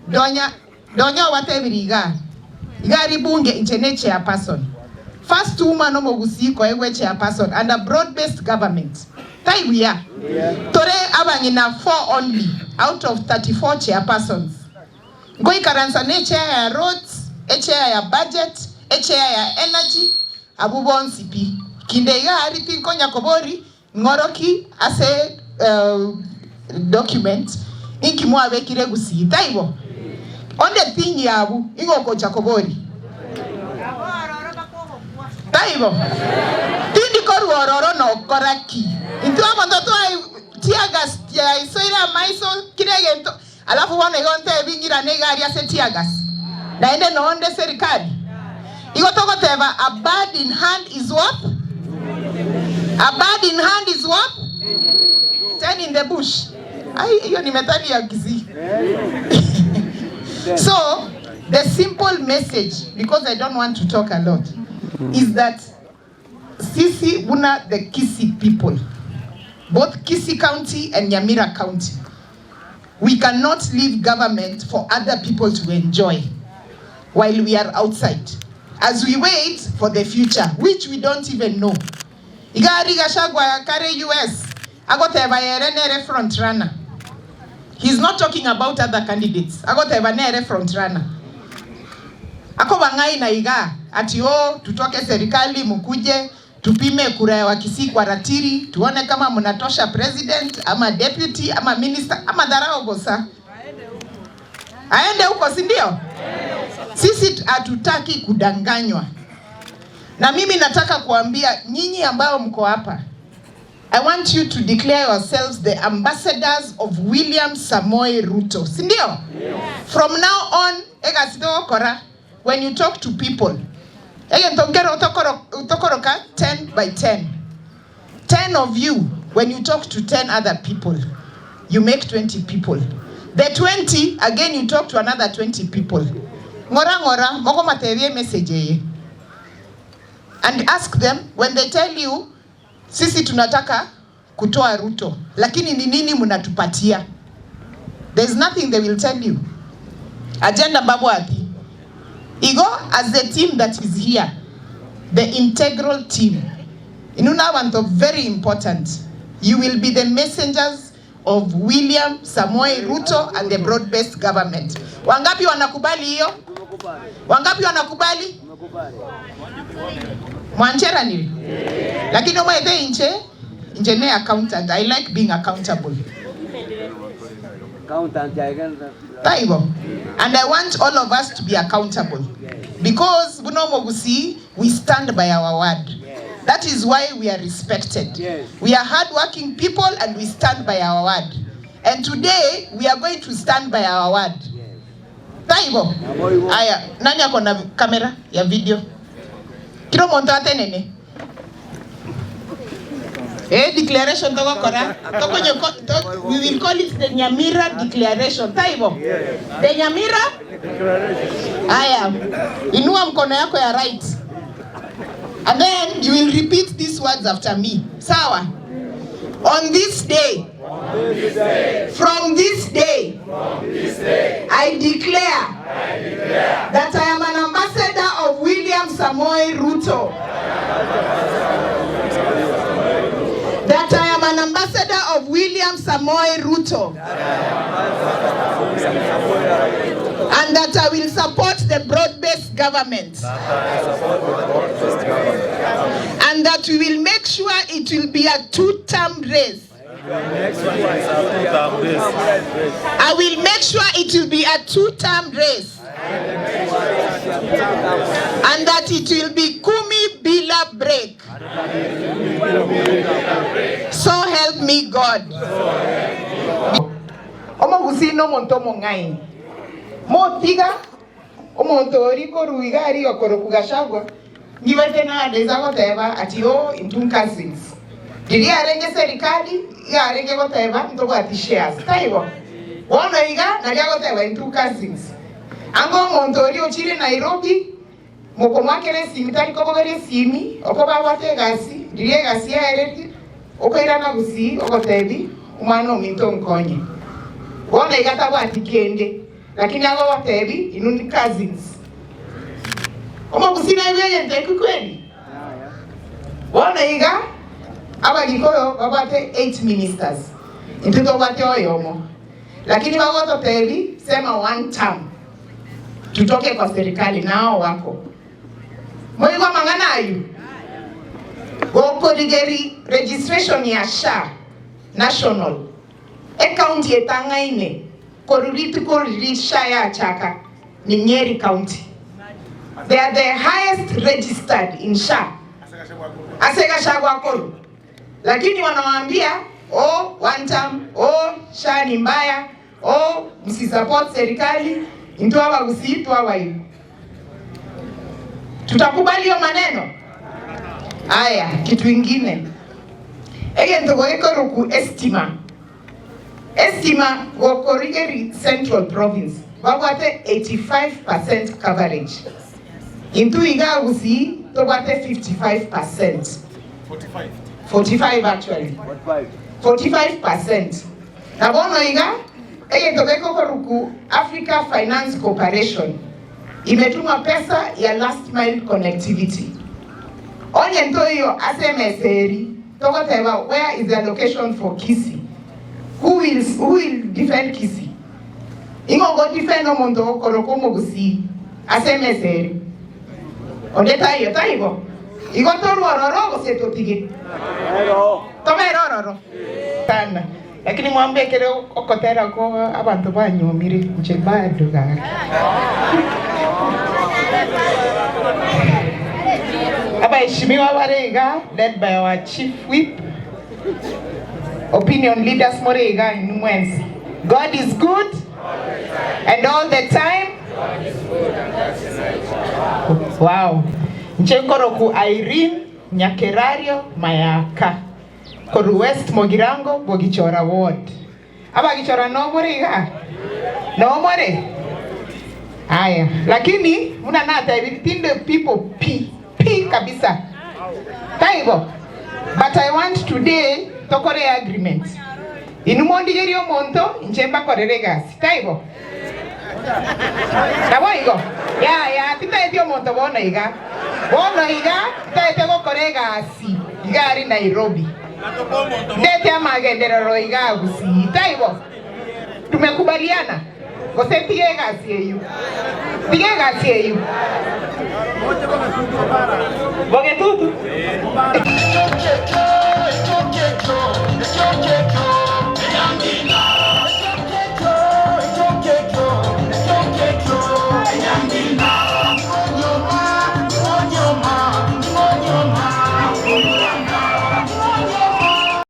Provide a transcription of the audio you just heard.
Donya Donya obatebirie igaa, igaa ribunge inche ne chairperson. First woman omogusii koegwa echairperson under broad based government. Tai buya? Tore abang'ina four only out of 34 chairpersons. Nkoikaransa ne chair ya roads, echair ya budget, echair ya energy, abwo bonsi pi. Kinde igaa aria tinkonya kobori Ng'oroki ase document inki mwabekire gusii taibo? Onde tinyi abwo igo ogocha kobori taibo? Tindi korwa ororo nokora ki? Intwe abanto twa teargas yaisoire amaiso kera egento alafu bono igo ntebi ng'irane iga aria ase teargas naende nonde serikali igo togoteba a bird in hand is worth a bird in hand is worth ten in the bush ai hiyo ni methali ya Kisii so the simple message because I don't want to talk a lot is that Sisi buna the Kisii people, both Kisii County and Nyamira County, we cannot leave government for other people to enjoy while we are outside as we wait for the future which we don't even know. Iga aria Gachagua kare US agoteba ere nere front runner. He is not talking about other candidates, agoteba nere front runner. Akobang'aina iga ati oo tutoke serikali mukuje tupime kura ya Wakisii kwa ratiri tuone kama mnatosha president ama deputy ama minister ama dharau bosa. Aende huko si ndio? Sisi hatutaki kudanganywa. Na mimi nataka kuambia nyinyi ambao mko hapa I want you to declare yourselves the ambassadors of William Samoei Ruto. Si ndio? From now on, egasi togokora, when you talk to people, egento nkero otokoro, otokoroka 10 by 10. 10 of you, when you talk to 10 other people, you make 20 people. The 20, again you talk to another 20 people. Ng'ora ng'ora, mokomatebia emessage eye. And ask them, when they tell you, Sisi tunataka kutoa Ruto, lakini ni nini mnatupatia? There is nothing they will tell you. Agenda mbabwati. Igo as the team that is here, the integral team, inwe nabanto very important, you will be the messengers of William Samoei Ruto and the broad-based government. Wangapi wanakubali hiyo? Wangapi wanakubali? Mwancheranire? Lakini omanyete inche, inche ne accountant. I like being accountable. Taibo? And I want all of us to be accountable. Because buna omogusii, we stand by our word. That is why we are respected. We are hardworking people and we stand by our word. And today we are going to stand by our word. Taibo? Aya, nani ako na kamera ya video? Kira omonto atenene. Eh, declaration togokora. Tokonye to, we will call it the Nyamira declaration. Taibo? The Nyamira? Aya, inua mkono yako ya right. And then you will repeat these words after me. Sawa? On this day, from this day, I declare that I am an ambassador of William Samoei Ruto. That I am an ambassador of William Samoei Ruto. And that I will support the broad-based government. And that we will make sure it will be a two-term race. I will make sure it will be a two-term race. And that it will be kumi bila break. So help me God. Omogusii nomonto omong'aini. Motiga omonto oria korwa iga aria okorokwa Gachagua, Nyibaete naende inse agoteba ati oo intwe cousins. Riria arenge serikali iga arenge goteba ntobwati shares, taibo? Bono iga nario agoteba intwe cousins. Anga omonto oria ochire Nairobi mokomoakera esimi tari kobogoria esimi, okoba abwate egasi, riria egasi yaeretie okoirana gusii ogotebi omwana ominto nkonye. Bono iga tabwati kende. Lakini agogotebi inwe ni cousins. Omogusii naigwe egento ekio kweri? Bono iga Abagikuyu babwate 8 ministers, intwe tobwate oyomo. Lakini bagototebi sema one term tutoke kwa serikali nao wako. Moigwe amang'ana ayio? Gokorigeria registration ya SHA national, ecounty etang'aine Korwa rituko riria SHA yachaka ni Nyeri County. They are the highest registered in SHA ase Gachagua akorwa. Lakini wanawaambia oh, one term, oh, SHA ni mbaya, oh, msisupport serikali, intwe abagusii twabaigwa. Tutakubali hiyo maneno? Aya, kitu ingine egento goikoroku estima Estima gokorigeria Central Province babwate 85 percent coverage, intwe igaa Gusii tobwate 55 percent, 45 actually, 45 percent. Na bono iga egento gekokoruku Africa Finance Corporation imetuma pesa ya last mile connectivity. Onye ntoiyo ase emesa eri Togoteba where is the allocation for Kisii? Who will, who will defend Kisii? Ing'o ogo defend omonto okoroka omogusii ase emesa ere? Onde taiyo, taibo? Igo torwe ororo gose totige? Tobere ororo sana. Lakini mwambekere okotera kwa abanto banyomire inche bado gaki. Abaheshimiwa bare iga led by our chief whip, opinion leaders more iga inwe mwensi. God is good and all the time. Wow. Inche nkoroku Irene Nyakerario Mayaka. Korwa West Mogirango Bogichora Ward. Abagichora nomore igaa? Nomore? Aya, lakini buna natebirie tinde people pi pi kabisa. Taibo? But I want today tokore agreement. Inwe mondigerie omonto inche mbakorere egasi. Taibo? Naboigo? Yaya, titaeti omonto bono iga. Bono iga ntaete gokora egasi iga aria Nairobi. Ndete amagenderero iga Gusii. Taibo? Tumekubaliana? Gose ntige egasi eyio? Ntige egasi eyio? Bogetutu?